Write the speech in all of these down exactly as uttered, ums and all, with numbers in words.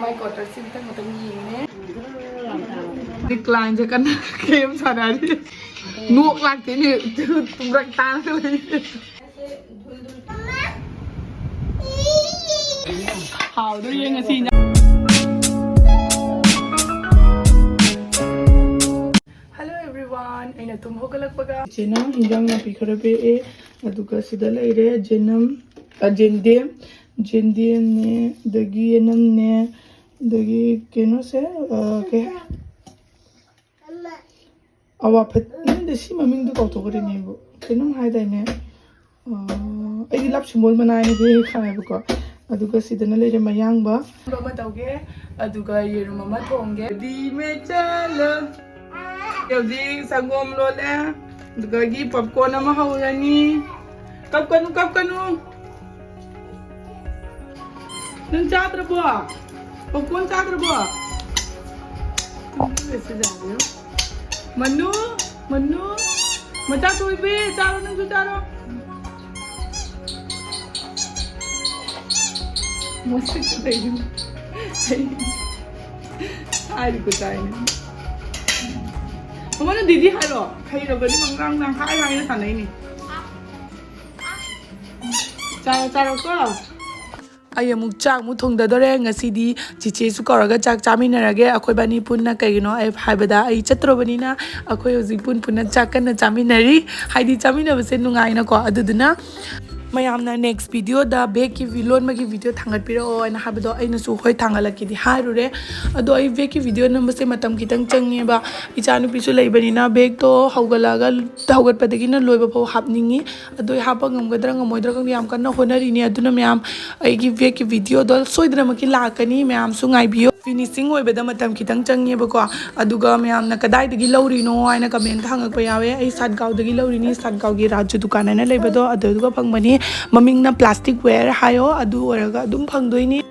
ꯃꯥꯏ ꯀ꯭ꯋꯥꯇꯔꯁꯤ ꯃꯊꯪ ꯃꯊꯪ ꯌꯦꯡꯉꯤꯅꯦ꯫ ꯗꯤꯀ꯭ꯂꯥꯏꯟꯁꯦ ꯀꯟꯅ ꯒꯦꯝ ꯁꯥꯟꯅꯔꯤ꯫ ꯅꯣꯛ ꯂꯥꯛꯇꯦꯅꯦ꯫ ꯇꯨꯝꯔꯛ ꯇꯥꯔꯒ ꯂꯩ꯫ ꯍꯥꯎꯗꯣꯔꯤ ꯉꯁꯤ ꯏꯟꯖꯥꯡ꯫ Hello everyone, ꯑꯩꯅ ꯇꯨꯝ ꯍꯧꯒꯠꯂꯛꯄꯒ ꯏꯆꯦꯅ ꯍꯤꯟꯖꯥꯡ ꯅꯥꯄꯤ ꯈꯔ ꯄꯤꯔꯛꯑꯦ꯫ ꯑꯗꯨꯒ ꯁꯤꯗ ꯂꯩꯔꯦ ꯖꯦꯅꯝ, ꯑ, ꯖꯦꯟꯗꯦꯝ, ꯖꯦꯟꯗꯦꯝꯅꯦ, ꯑꯗꯒꯤ ꯌꯦꯅꯝꯅꯦ, ꯑꯗꯒꯤ ꯀꯩꯅꯣꯁꯦ, ꯑ, ꯀꯩ, ꯑꯋꯥꯐꯠ, ꯅꯪꯗꯤ ꯁꯤ ꯃꯃꯤꯡꯗꯣ ꯀꯥꯎꯊꯣꯛꯈ꯭ꯔꯦꯅꯦ ꯑꯩꯕꯨ꯫ ꯀꯩꯅꯣꯝ ꯍꯥꯏꯗꯥꯏꯅꯦ? ꯑ, ꯑꯩꯗꯤ ꯂꯞ ꯁꯤꯝꯕꯣꯜ ꯃꯅꯥ ꯍꯥꯏꯅꯗꯤ ꯈꯪꯉꯦꯕꯀꯣ꯫ ꯑꯗꯨꯒ ꯁꯤꯗꯅ ꯂꯩꯔꯦ ꯃꯌꯥꯡꯕ꯫ ꯑꯃ ꯇꯧꯒꯦ, ꯑꯗꯨꯒ ꯌꯦꯔꯨꯝ ꯑꯃ ꯊꯣꯡꯒꯦ꯫ ꯗꯤ ꯃꯦꯆꯂ꯫ ꯍꯧꯖꯤꯛ ꯁꯪꯒꯣꯝ ꯂꯣꯜꯂꯦ, ꯑꯗꯨꯗꯒꯤ ꯄꯞꯀꯣꯔꯟ ꯑꯃ ꯍꯧꯔꯅꯤ꯫ ꯀꯞꯀꯅꯨ, ꯀꯞꯀꯅꯨ꯫ ꯅꯪ ꯆꯥꯗ꯭ꯔꯕꯣ? ꯄꯞꯀꯣꯔꯟ ꯆꯥꯗ꯭ꯔꯕꯣ? ꯃꯅꯨ, ꯃꯅꯨ, ꯃꯆꯥ ꯊꯣꯏꯕꯤ, ꯆꯥꯔꯣ, ꯅꯪꯁꯨ ꯆꯥꯔꯣ꯫ ꯃꯁꯛꯇꯨ ꯀꯩꯅꯣ? ꯍꯥꯏꯔꯤꯕ ꯇꯥꯏꯅꯦ꯫ ꯃꯉꯣꯟꯗ ꯗꯤꯗꯤ ꯍꯥꯏꯔꯣ꯫ ꯍꯩꯔꯕꯅꯤ, ꯃꯪꯒꯥꯡ ꯅꯪ ꯍꯥꯏ ꯍꯥꯏꯅ ꯁꯥꯟꯅꯩꯅꯦ꯫ ꯆꯥꯔꯣ, ꯆꯥꯔꯣꯀꯣ꯫ ꯑꯩ ꯑꯃꯨꯛ ꯆꯥꯛ ꯑꯃꯨꯛ ꯊꯣꯡꯗꯗꯣꯔꯦ꯫ ꯉꯁꯤꯗꯤ ꯆꯤꯆꯦꯁꯨ ꯀꯧꯔꯒ ꯆꯥꯛ ꯆꯥꯃꯤꯟꯅꯔꯒꯦ꯫ ꯑꯩꯈꯣꯏꯕꯥꯅꯤ ꯄꯨꯟꯅ, ꯀꯩꯒꯤꯅꯣ ꯑꯩ ꯍꯥꯏꯕꯗ, ꯑꯩ ꯆꯠꯇ꯭ꯔꯕꯅꯤꯅ ꯑꯩꯈꯣꯏ ꯍꯧꯖꯤꯛ ꯄꯨꯟ ꯄꯨꯟꯅ ꯆꯥꯛ ꯀꯟꯅ ꯆꯥꯃꯤꯟꯅꯔꯤ꯫ ꯍꯥꯏꯗꯤ ꯆꯥꯃꯤꯟꯅꯕꯁꯦ ꯅꯨꯡꯉꯥꯏꯅꯀꯣ꯫ ꯑꯗꯨꯗꯨꯅ ꯃꯌꯥꯝꯅ next videoꯗ ꯕꯦꯛꯀꯤ ꯚꯤ-, ꯂꯣꯟꯕꯒꯤ video ꯊꯥꯡꯒꯠꯄꯤꯔꯛꯑꯣ ꯍꯥꯏꯅ ꯍꯥꯏꯕꯗꯣ ꯑꯩꯅꯁꯨ ꯍꯣꯏ ꯊꯥꯡꯒꯠꯂꯛꯀꯦꯗꯤ ꯍꯥꯏꯔꯨꯔꯦ꯫ ꯑꯗꯣ ꯑꯩ ꯕꯦꯛꯀꯤ video ꯅꯝꯕꯁꯦ ꯃꯇꯝ ꯈꯤꯇꯪ ꯆꯪꯉꯦꯕ꯫ ꯏꯆꯥꯅꯨꯄꯤꯁꯨ ꯂꯩꯕꯅꯤꯅ ꯕꯦꯛꯇꯣ ꯍꯧꯒꯠꯂꯛꯑꯒ, ꯍꯧꯒꯠꯄꯗꯒꯤꯅ ꯂꯣꯏꯕ ꯐꯥꯎ ꯍꯥꯞꯅꯤꯡꯉꯤ꯫ ꯑꯗꯣ ꯑꯩ ꯍꯥꯞꯄ ꯉꯝꯒꯗ꯭ꯔꯥ ꯉꯝꯃꯣꯏꯗ꯭ꯔꯥ ꯈꯪꯗꯦ, ꯌꯥꯝ ꯀꯟꯅ ꯍꯣꯠꯅꯔꯤꯅꯤ꯫ ꯑꯗꯨꯅ ꯃꯌꯥꯝ ꯑꯩꯒꯤ ꯕꯦꯛꯀꯤ videoꯗꯣ ꯁꯣꯏꯗꯅꯃꯛꯀꯤ ꯂꯥꯛꯀꯅꯤ, ꯃꯌꯥꯝꯁꯨ ꯉꯥꯏꯕꯤꯌꯨ꯫ Finishing ꯑꯣꯏꯕꯗ ꯃꯇꯝ ꯈꯤꯇꯪ ꯆꯪꯉꯦꯕꯀꯣ꯫ ꯑꯗꯨꯒ ꯃꯌꯥꯝꯅ ꯀꯗꯥꯏꯗꯒꯤ ꯂꯧꯔꯤꯅꯣ ꯍꯥꯏꯅ commentꯇ ꯍꯪꯉꯛꯄ ꯌꯥꯎꯋꯦ꯫ ꯑꯩ ꯁꯥꯠꯒꯥꯎꯗꯒꯤ ꯂꯧꯔꯤꯅꯤ, ꯁꯥꯠꯒꯥꯎꯒꯤ ꯔꯥꯖꯨ ꯗꯨꯀꯥꯟ ꯍꯥꯏꯅ ꯂꯩꯕꯗꯣ, ꯑꯗꯨꯗꯨꯒ ꯐꯪꯕꯅꯤ꯫ ꯃꯃꯤꯡꯅ Plastic Wear ꯍꯥꯏꯌꯣ, ꯑꯗꯨ ꯑꯣꯏꯔꯒ ꯑꯗꯨꯝ ꯐꯪꯗꯣꯏꯅꯤ꯫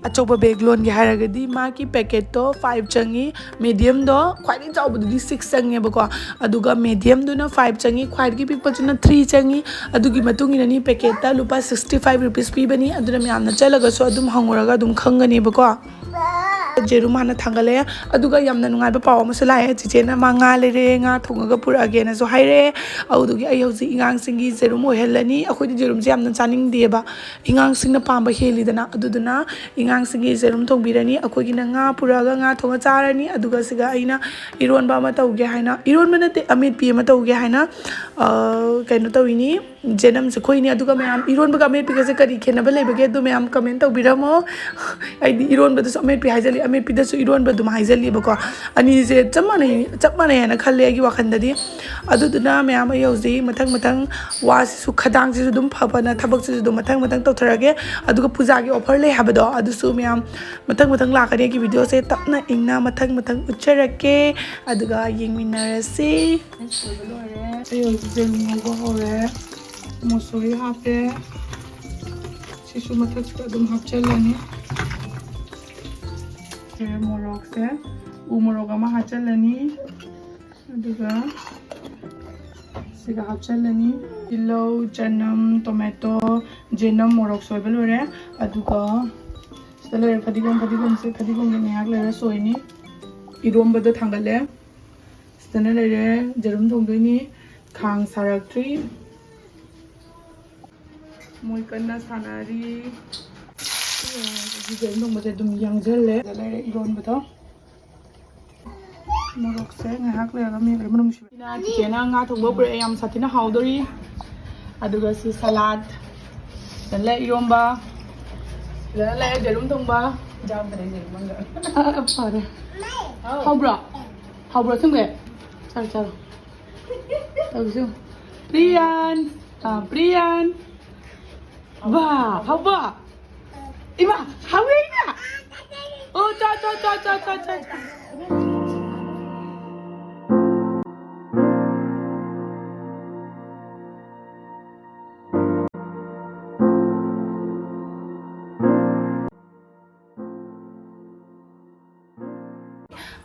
ꯑꯆꯧꯕ ꯕꯦꯒ ꯂꯣꯟꯒꯦ ꯍꯥꯏꯔꯒꯗꯤ ꯃꯥꯒꯤ packetꯇꯣ five ꯆꯪꯉꯤ, mediumꯗꯣ ꯈ꯭ꯋꯥꯏꯗꯒꯤ ꯆꯥꯎꯕꯗꯨꯗꯤ six ꯆꯪꯉꯦꯕꯀꯣ, ꯑꯗꯨꯒ mediumꯗꯨꯅ five ꯆꯪꯉꯤ, ꯈ꯭ꯋꯥꯏꯗꯒꯤ ꯄꯤꯛꯄꯁꯤꯅ three ꯆꯪꯉꯤ꯫ ꯑꯗꯨꯒꯤ ꯃꯇꯨꯡ ꯏꯟꯅꯅꯤ packetꯇ ꯂꯨꯄꯥ sixty five rupees ꯄꯤꯕꯅꯤ꯫ ꯑꯗꯨꯅ ꯃꯌꯥꯝꯅ ꯆꯠꯂꯒꯁꯨ ꯑꯗꯨꯝ ꯍꯪꯉꯨꯔꯒ ꯑꯗꯨꯝ ꯈꯪꯒꯅꯦꯕꯀꯣ꯫ ꯖꯦꯔꯨꯝ ꯍꯥꯟꯅ ꯊꯥꯡꯒꯠꯂꯦ꯫ ꯑꯗꯨꯒ ꯌꯥꯝꯅ ꯅꯨꯡꯉꯥꯏꯕ ꯄꯥꯎ ꯑꯃꯁꯨ ꯂꯥꯛꯑꯦ꯫ ꯆꯤꯆꯦꯅ ꯃꯥ ꯉꯥ ꯂꯩꯔꯦ, ꯉꯥ ꯊꯣꯡꯉꯒ ꯄꯨꯔꯛꯑꯒꯦꯅꯁꯨ ꯍꯥꯏꯔꯛꯑꯦ꯫ ꯑꯗꯨꯗꯨꯒꯤ ꯑꯩ ꯍꯧꯖꯤꯛ ꯑꯉꯥꯡꯁꯤꯡꯒꯤ ꯖꯦꯔꯨꯝ ꯑꯣꯏꯍꯜꯂꯅꯤ꯫ ꯑꯩꯈꯣꯏꯗꯤ ꯖꯦꯔꯨꯝꯁꯦ ꯌꯥꯝꯅ ꯆꯥꯅꯤꯡꯗꯦꯕ, ꯑꯉꯥꯡꯁꯤꯡꯅ ꯄꯥꯝꯕ ꯍꯦꯜꯂꯤꯗꯅ꯫ ꯑꯗꯨꯗꯨꯅ ꯑꯉꯥꯡꯁꯤꯡꯒꯤ ꯖꯦꯔꯨꯝ ꯊꯣꯡꯕꯤꯔꯅꯤ꯫ ꯑꯩꯈꯣꯏꯒꯤꯅ ꯉꯥ ꯄꯨꯔꯛꯑꯒ ꯉꯥ ꯊꯣꯡꯉ ꯆꯥꯔꯅꯤ꯫ ꯑꯗꯨꯒ ꯁꯤꯒ ꯑꯩꯅ ꯏꯔꯣꯟꯕ ꯑꯃ ꯇꯧꯒꯦ ꯍꯥꯏꯅ, ꯏꯔꯣꯟꯕ ꯅꯠꯇꯦ, ꯑꯃꯦꯠꯄꯤ ꯑꯃ ꯇꯧꯒꯦ ꯍꯥꯏꯅ, ꯑ, ꯀꯩꯅꯣ ꯇꯧꯔꯤꯅꯤ꯫ ꯖꯦꯅꯝꯁꯦ ꯈꯣꯏꯅꯤ꯫ ꯑꯗꯨꯒ ꯃꯌꯥꯝ, ꯏꯔꯣꯟꯕꯒ ꯑꯃꯦꯠꯄꯤꯒꯁꯦ ꯀꯔꯤ ꯈꯦꯠꯅꯕ ꯂꯩꯕꯒꯦ? ꯑꯗꯨ ꯃꯌꯥꯝ ꯀꯃꯦꯟ ꯇꯧꯕꯤꯔꯝꯃꯣ꯫ ꯑꯩꯗꯤ ꯏꯔꯣꯟꯕꯗꯁꯨ ꯑꯃꯦꯠꯄꯤ ꯍꯥꯏꯖꯜꯂꯤ, ꯑꯃꯦꯠꯄꯤꯗꯁꯨ ꯏꯔꯣꯟꯕ ꯑꯗꯨꯝ ꯍꯥꯏꯖꯜꯂꯤꯕꯀꯣ꯫ ꯑꯅꯤꯁꯦ ꯆꯞ ꯃꯥꯟꯅꯩ, ꯆꯞ ꯃꯥꯟꯅꯩ ꯍꯥꯏꯅ ꯈꯜꯂꯦ ꯑꯩꯒꯤ ꯋꯥꯈꯜꯗꯗꯤ꯫ ꯑꯗꯨꯗꯨꯅ ꯃꯌꯥꯝ, ꯑꯩ ꯍꯧꯖꯤꯛ ꯃꯊꯪ ꯃꯊꯪ ꯋꯥꯁꯤꯁꯨ, ꯈꯗꯥꯡꯁꯤꯁꯨ ꯑꯗꯨꯝ ꯐꯕꯅ ꯊꯕꯛꯁꯤꯁꯨ ꯑꯗꯨꯝ ꯃꯊꯪ ꯃꯊꯪ ꯇꯧꯊꯔꯒꯦ꯫ ꯑꯗꯨꯒ ꯄꯨꯖꯥꯒꯤ ꯑꯣꯐꯔ ꯂꯩ ꯍꯥꯏꯕꯗꯣ, ꯑꯗꯨꯁꯨ ꯃꯌꯥꯝ ꯃꯊꯪ ꯃꯊꯪ ꯂꯥꯛꯀꯅꯤ꯫ ꯑꯩꯒꯤ ꯚꯤꯗꯤꯑꯣꯁꯦ ꯇꯞꯅ ꯏꯪꯅ ꯃꯊꯪ ꯃꯊꯪ ꯎꯠꯆꯔꯛꯀꯦ꯫ ꯑꯗꯨꯒ ꯌꯦꯡꯃꯤꯟꯅꯔꯁꯤ꯫ ꯁꯣꯏꯕ ꯂꯣꯏꯔꯦ꯫ ꯑꯩ ꯍꯧꯖꯤꯛ ꯌꯦꯔꯨꯝ ꯉꯧꯕ ꯍꯧꯔꯦ꯫ ꯃꯨꯁꯣꯔꯤ ꯍꯥꯞꯄꯦ꯫ ꯁꯤꯁꯨ ꯃꯊꯛꯇ ꯑꯗꯨꯝ ꯍꯥꯞꯆꯜꯂꯅꯤ꯫ ꯁꯦ ꯃꯣꯔꯣꯛꯁꯦ, ꯎ ꯃꯣꯔꯣꯛ ꯑꯃ ꯍꯥꯞꯆꯜꯂꯅꯤ꯫ ꯑꯗꯨꯒ ꯁꯤꯒ ꯍꯥꯞꯆꯜꯂꯅꯤ꯫ ꯇꯤꯜꯍꯧ, ꯆꯅꯝ, ꯇꯣꯃꯦꯇꯣ, ꯖꯦꯅꯝ, ꯃꯣꯔꯣꯛ ꯁꯣꯏꯕ ꯂꯣꯏꯔꯦ꯫ ꯑꯗꯨꯒ ꯁꯤꯗ ꯂꯩꯔꯦ ꯐꯗꯤꯒꯣꯝ, ꯐꯗꯤꯒꯣꯝꯁꯦ, ꯐꯗꯤꯒꯣꯝꯁꯦ ꯉꯥꯏꯍꯥꯛ ꯂꯩꯔ ꯁꯣꯏꯅꯤ꯫ ꯏꯔꯣꯝꯕꯗꯣ ꯊꯥꯡꯒꯠꯂꯦ꯫ ꯁꯤꯗꯅ ꯂꯩꯔꯦ ꯖꯦꯔꯨꯝ ꯊꯣꯡꯗꯣꯏꯅꯤ꯫ ꯈꯥꯡ ꯁꯥꯔꯛꯇ꯭ꯔꯤ꯫ ꯃꯣꯏ ꯀꯟꯅ ꯁꯥꯟꯅꯔꯤ꯫ ꯖꯦꯔꯨꯝ ꯊꯣꯡꯕꯁꯦ ꯑꯗꯨꯝ ꯌꯥꯡꯁꯜꯂꯦ꯫ ꯁꯤꯗ ꯂꯩꯔꯦ ꯏꯔꯣꯟꯕꯗꯣ꯫ ꯃꯣꯔꯣꯛꯁꯦ ꯉꯥꯏꯍꯥꯛ ꯂꯩꯔꯒ ꯃꯦꯠꯂꯒꯦ ꯃꯅꯨꯡ ꯁꯤꯕ꯫ ꯁꯤꯅ ꯆꯤꯆꯦꯅ ꯉꯥ ꯊꯣꯡꯕ ꯄꯨꯔꯛꯑꯦ, ꯌꯥꯝ ꯁꯥꯊꯤꯅ ꯍꯥꯎꯗꯣꯔꯤ꯫ ꯑꯗꯨꯒ ꯁꯤ ꯁꯂꯥꯗ꯫ ꯁꯤꯗ ꯂꯩ ꯏꯔꯣꯝꯕ꯫ ꯁꯤꯗ ꯂꯩ ꯖꯦꯔꯨꯝ ꯊꯣꯡꯕ꯫ ꯌꯥꯝꯗ꯭ꯔꯦ ꯖꯦꯔꯨꯝ ꯑꯃꯒ꯫ ꯑ, ꯑ, ꯐꯔꯦ꯫ ꯍꯥꯎꯕ꯭ꯔꯣ? ꯍꯥꯎꯕ꯭ꯔꯣ ꯑꯁꯦꯡꯕꯩ? ꯆꯥꯔꯣ, ꯆꯥꯔꯣ꯫ ꯇꯧꯁꯨ꯫ ꯄ꯭ꯔꯤꯌꯥꯟ꯫ ꯑ, ꯄ꯭ꯔꯤꯌꯥꯟ꯫ ꯋꯥ, ꯍꯥꯎꯕ꯫ ꯏꯃꯥ, ꯍꯥꯎꯋꯦ ꯏꯃꯥ꯫ ꯑꯣ, ꯆꯥ, ꯆꯥ, ꯆꯥ꯫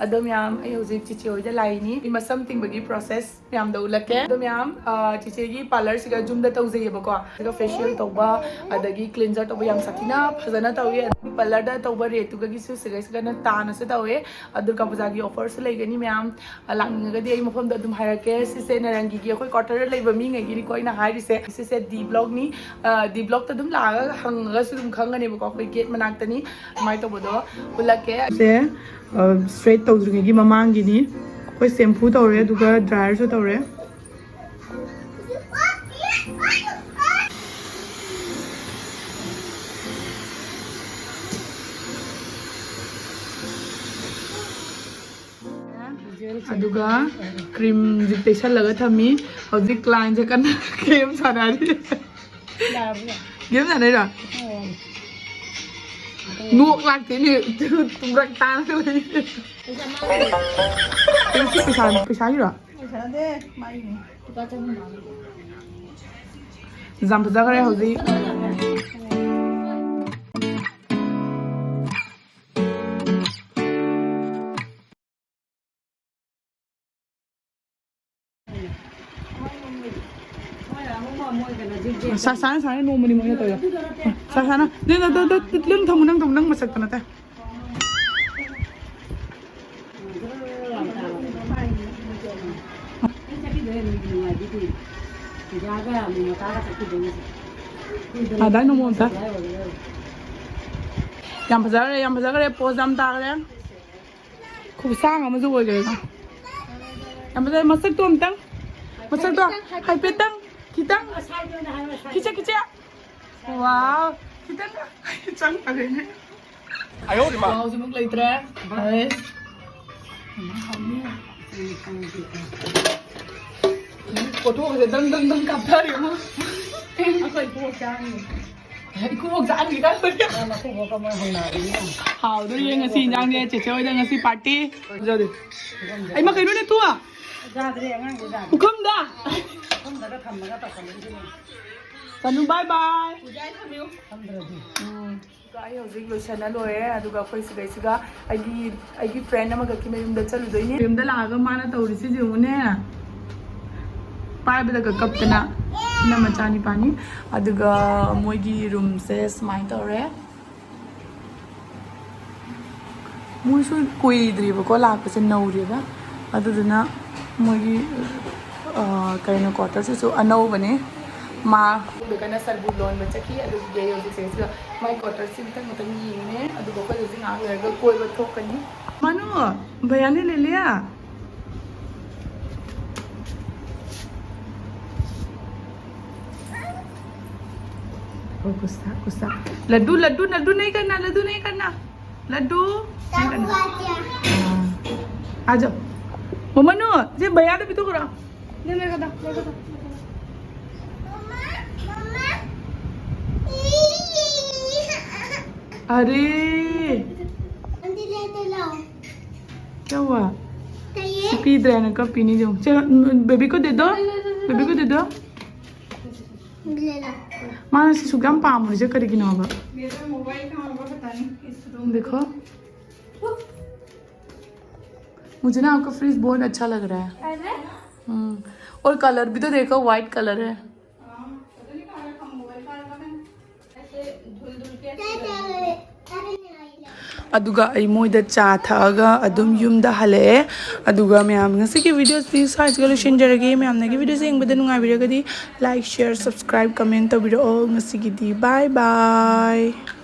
ꯑꯗꯣ ꯃꯌꯥꯝ, ꯑꯩ ꯍꯧꯖꯤꯛ ꯆꯤꯆꯦ ꯍꯣꯏꯗ ꯂꯥꯛꯏꯅꯤ꯫ ꯑꯩ ꯃꯁꯝ ꯇꯤꯡꯕꯒꯤ ꯄ꯭ꯔꯣꯁꯦꯁ ꯃꯌꯥꯝꯗꯣ ꯎꯠꯂꯛꯀꯦ꯫ ꯑꯗꯣ ꯃꯌꯥꯝ, ꯑ, ꯆꯤꯆꯦꯒꯤ ꯄꯥꯔꯂꯔꯁꯤꯒ ꯌꯨꯝꯗ ꯇꯧꯖꯩꯌꯦꯕꯀꯣ꯫ ꯑꯗꯨꯒ ꯐꯦꯁꯤꯌꯦꯜ ꯇꯧꯕ, ꯑꯗꯒꯤ ꯀ꯭ꯂꯤꯟꯖꯔ ꯇꯧꯕ ꯌꯥꯝ ꯁꯥꯊꯤꯅ ꯐꯖꯅ ꯇꯧꯏ꯫ ꯑꯗꯒꯤ ꯄꯥꯔꯂꯔꯗ ꯇꯧꯕ ꯔꯦꯠꯇꯨꯒꯒꯤꯁꯨ ꯁꯤꯒꯩꯁꯤꯒꯅ ꯇꯥꯅꯁꯨ ꯇꯧꯋꯦ꯫ ꯑ, ꯗꯨꯔꯒꯥ ꯄꯨꯖꯥꯒꯤ ꯑꯣꯐꯔꯁꯨ ꯂꯩꯒꯅꯤ ꯃꯌꯥꯝ꯫ ꯑ, ꯂꯥꯛꯅꯤꯡꯉꯒꯗꯤ ꯑꯩ ꯃꯐꯝꯗꯣ ꯑꯗꯨꯝ ꯍꯥꯏꯔꯛꯀꯦ꯫ ꯁꯤꯁꯦ ꯅꯔꯪꯒꯤꯒꯤ ꯑꯩꯈꯣꯏ ꯀ꯭ꯋꯥꯇꯔꯗ ꯂꯩꯕ ꯃꯤꯉꯩꯒꯤꯅꯤꯀꯣ ꯑꯩꯅ ꯍꯥꯏꯔꯤꯁꯦ꯫ ꯁꯤꯁꯦ ꯗꯤ ꯕ꯭ꯂꯣꯛꯅꯤ꯫ ꯑ, ꯗꯤ ꯕ꯭ꯂꯣꯛꯇ ꯑꯗꯨꯝ ꯂꯥꯛꯑꯒ ꯍꯪꯉꯒꯁꯨ ꯑꯗꯨꯝ ꯈꯪꯒꯅꯦꯕꯀꯣ, ꯑꯩꯈꯣꯏ ꯒꯦꯠ ꯃꯅꯥꯛꯇꯅꯤ꯫ ꯑꯗꯨꯃꯥꯏꯅ ꯇꯧꯕꯗꯣ ꯎꯠꯂꯛꯀꯦ꯫ ꯁꯦ, ꯑ, ꯁ꯭ꯇ꯭ꯔꯦꯠ ꯇꯧꯗ꯭ꯔꯤꯉꯩꯒꯤ ꯃꯃꯥꯡꯒꯤꯅꯤ꯫ ꯑꯩꯈꯣꯏ ꯁꯦꯝꯄꯨ ꯇꯧꯔꯦ, ꯑꯗꯨꯒ ꯗ꯭ꯔꯥꯏꯌꯔꯁꯨ ꯇꯧꯔꯦ꯫ ꯑꯗꯨꯒ ꯀ꯭ꯔꯤꯝꯁꯦ ꯇꯩꯁꯜꯂꯒ ꯊꯝꯃꯤ꯫ ꯍꯧꯖꯤꯛ ꯀ꯭ꯂꯥꯏꯟꯁꯦ ꯀꯟꯅ ꯒꯦꯝ ꯁꯥꯟꯅꯔꯤ꯫ ꯒꯦꯝ ꯁꯥꯟꯅꯩꯔꯣ? ꯅꯣꯛ ꯂꯥꯛꯇꯦꯅꯦ꯫ ꯇꯨꯝꯔꯛ ꯇꯥꯔꯒ ꯂꯩ꯫ ꯀꯩꯅꯣ ꯁꯤ ꯄꯩꯁꯥ, ꯄꯩꯁꯥꯒꯤꯔꯣ? ꯌꯥꯝ ꯐꯖꯈ꯭ꯔꯦ ꯍꯧꯖꯤꯛ꯫ ꯁꯥ-, ꯁꯥꯅ, ꯁꯥꯅ ꯅꯣꯡꯃꯅꯤ ꯃꯣꯏꯅ ꯇꯧꯔꯤꯗꯣ꯫ ꯁꯥ-, ꯁꯥꯅ, ꯅꯪ, ꯅꯪ, ꯅꯪ, ꯅꯪ, ꯅꯪ ꯊꯝꯃꯨ, ꯅꯪ ꯊꯝꯃꯨ, ꯅꯪ ꯃꯁꯛꯇ ꯅꯠꯇꯦ꯫ ꯑꯗꯥꯏ ꯅꯣꯡꯃ ꯑꯝꯇ꯫ ꯌꯥꯝ ꯐꯖꯈ꯭ꯔꯦ, ꯌꯥꯝ ꯐꯖꯈ꯭ꯔꯦ, ꯄꯣꯁ ꯌꯥꯝ ꯇꯥꯈ꯭ꯔꯦ꯫ ꯈꯨꯁꯥꯡ ꯑꯃꯁꯨ ꯑꯣꯏꯈ꯭ꯔꯦꯀꯣ꯫ ꯌꯥꯝ ꯐꯖꯩ꯫ ꯃꯁꯛꯇꯣ ꯑꯝꯇꯪ, ꯃꯁꯛꯇꯣ ꯍꯥꯏꯐꯦꯠꯇꯪ, ꯈꯤꯇꯪ, ꯈꯤꯆꯦ, ꯈꯤꯆꯦ꯫ ꯋꯥꯎ, ꯈꯤꯇꯪ ꯆꯪꯈ꯭ꯔꯦꯅꯦ꯫ ꯋꯥꯎꯁꯤꯃꯨꯛ ꯂꯩꯇ꯭ꯔꯦ꯫ ꯑꯩꯁ꯫ ꯀꯣꯊꯣꯛꯑꯁꯦ ꯗꯪ ꯗꯪ ꯗꯪ ꯀꯥꯞꯊꯔꯦ ꯑꯃ꯫ ꯑꯩꯈꯣꯏ ꯄꯣꯠ ꯆꯥꯡꯉꯤ꯫ ꯏꯀꯨꯕꯣꯛ ꯆꯥꯍꯟꯈꯤ ꯇꯥꯔꯦ꯫ ꯃꯥ ꯃꯀꯨꯕꯣꯛꯀ ꯃꯣꯏ ꯍꯧꯅꯕꯅꯤꯅ꯫ ꯍꯥꯎꯗꯣꯔꯤꯌꯦ ꯉꯁꯤ ꯏꯟꯖꯥꯡꯁꯦ꯫ ꯆꯦꯆꯦ ꯍꯣꯏꯗ ꯉꯁꯤ ꯄꯥꯔꯇꯤ꯫ ꯐꯖꯗꯦ꯫ ꯑꯩꯃ ꯀꯩꯅꯣꯅꯦ ꯇꯨ? ꯆꯥꯗ꯭ꯔꯦ ꯑꯉꯥꯡꯗꯣ ꯆꯥꯗ꯭ꯔꯦ꯫ ꯄꯨꯈꯝꯗ? ꯄꯨꯈꯝꯗꯒ ꯊꯝꯃꯒ ꯇꯧꯁꯜꯂꯛꯏꯗꯨꯅꯦ꯫ ꯆꯅꯨ ꯕꯥꯏ ꯕꯥꯏ꯫ ꯄꯨꯖꯥ ꯊꯝꯃꯤꯌꯨ꯫ ꯊꯝꯗ꯭ꯔꯗꯤ꯫ ꯎꯝ꯫ ꯑꯩ ꯍꯧꯖꯤꯛ ꯂꯣꯏꯁꯟꯅ ꯂꯣꯏꯔꯦ꯫ ꯑꯗꯨꯒ ꯑꯩꯈꯣꯏ ꯁꯤꯗꯩꯁꯤꯗ ꯑꯩꯒꯤ ꯑꯩꯒꯤ ꯐ꯭ꯔꯦꯟ ꯑꯃꯈꯛꯀꯤ ꯃꯌꯨꯝꯗ ꯆꯠꯂꯨꯗꯣꯏꯅꯦ꯫ ꯃꯌꯨꯝꯗ ꯂꯥꯛꯑꯒ ꯃꯥꯅ ꯇꯧꯔꯤꯁꯤ ꯌꯦꯡꯉꯨꯅꯦ꯫ ꯄꯥꯏꯕꯗꯒ ꯀꯞꯇꯅ꯫ ꯁꯤꯅ ꯃꯆꯥꯅꯤꯄꯥꯅꯤ꯫ ꯑꯗꯨꯒ ꯃꯣꯏꯒꯤ ꯔꯨꯝꯁꯦ ꯁꯨꯃꯥꯏꯅ ꯇꯧꯔꯦ꯫ ꯃꯣꯏꯁꯨ ꯀꯨꯏꯗ꯭ꯔꯤꯕꯀꯣ ꯂꯥꯛꯄꯁꯦ, ꯅꯧꯔꯤꯕ꯫ ꯑꯗꯨꯗꯨꯅ ꯃꯣꯏꯒꯤ, ꯑ, ꯀꯩꯅꯣ, ꯀ꯭ꯋꯥꯇꯔꯁꯤꯁꯨ ꯑꯅꯧꯕꯅꯦ꯫ ꯃꯥ ꯑꯗꯨꯒꯅ ꯁꯔꯕꯨ ꯂꯣꯟꯕ ꯆꯠꯈꯤ꯫ ꯑꯗꯨꯒꯤ ꯑꯩ ꯍꯧꯖꯤꯛꯁꯦ ꯁꯤꯗ ꯃꯥꯏ ꯀ꯭ꯋꯥꯇꯔꯁꯤ ꯃꯊꯪ ꯃꯊꯪ ꯌꯦꯡꯉꯦ꯫ ꯑꯗꯨꯒ ꯑꯩꯈꯣꯏ ꯍꯧꯖꯤꯛ ꯉꯥꯏꯍꯥꯛ ꯂꯩꯔꯒ ꯀꯣꯏꯕ ꯊꯣꯛꯀꯅꯤ꯫ ꯃꯥꯅꯨ, ꯚꯩꯌꯥꯅꯦ ꯂꯦ ꯂꯤꯌꯥ꯫ ओ गुस्सा, गुस्सा। लड्डू, लड्डू, लड्डू नहीं करना, लड्डू नहीं करना। लड्डू, नहीं करना। हाँ। आ जाओ। मम्मा नो, जे भैया तो भी तो करा। ले, ले, ले, ले, ले। अरे। क्या हुआ? ꯁꯤ ꯄꯤꯗ꯭ꯔꯦꯅ ꯀꯞꯄꯤꯅꯤ ꯌꯦꯡꯉꯨ꯫ ꯁꯦ, ꯕꯦꯕꯤ ꯀꯣ ꯗꯦꯗꯣ? ꯕꯦꯕꯤ ꯀꯣ ꯗꯦꯗꯣ? ꯃꯥꯅ ꯁꯤ ꯁꯨꯛ ꯌꯥꯝ ꯄꯥꯝꯃꯤꯁꯦ ꯀꯔꯤꯒꯤꯅꯣꯕ? देखो, मुझे ना आपका फ्रिज बहुत अच्छा लग रहा है। हम्म। और कलर भी तो देखो, वाइट कलर है। ꯑꯗꯨꯒ ꯑꯩ ꯃꯣꯏꯗ ꯆꯥ ꯊꯛꯑꯒ ꯑꯗꯨꯝ ꯌꯨꯝꯗ ꯍꯜꯂꯛꯑꯦ꯫ ꯑꯗꯨꯒ ꯃꯌꯥꯝ, ꯉꯁꯤꯒꯤ ꯚꯤꯗꯤꯑꯣꯁꯤ ꯁ꯭ꯋꯥꯏꯁꯤꯒ ꯂꯣꯏꯁꯤꯟꯖꯔꯒꯦ꯫ ꯃꯌꯥꯝꯅꯒꯤ ꯚꯤꯗꯤꯑꯣꯁꯦ ꯌꯦꯡꯕꯗ ꯅꯨꯡꯉꯥꯏꯕꯤꯔꯒꯗꯤ like, share, subscribe, comment ꯇꯧꯕꯤꯔꯛꯑꯣ꯫ ꯉꯁꯤꯒꯤꯗꯤ bye bye꯫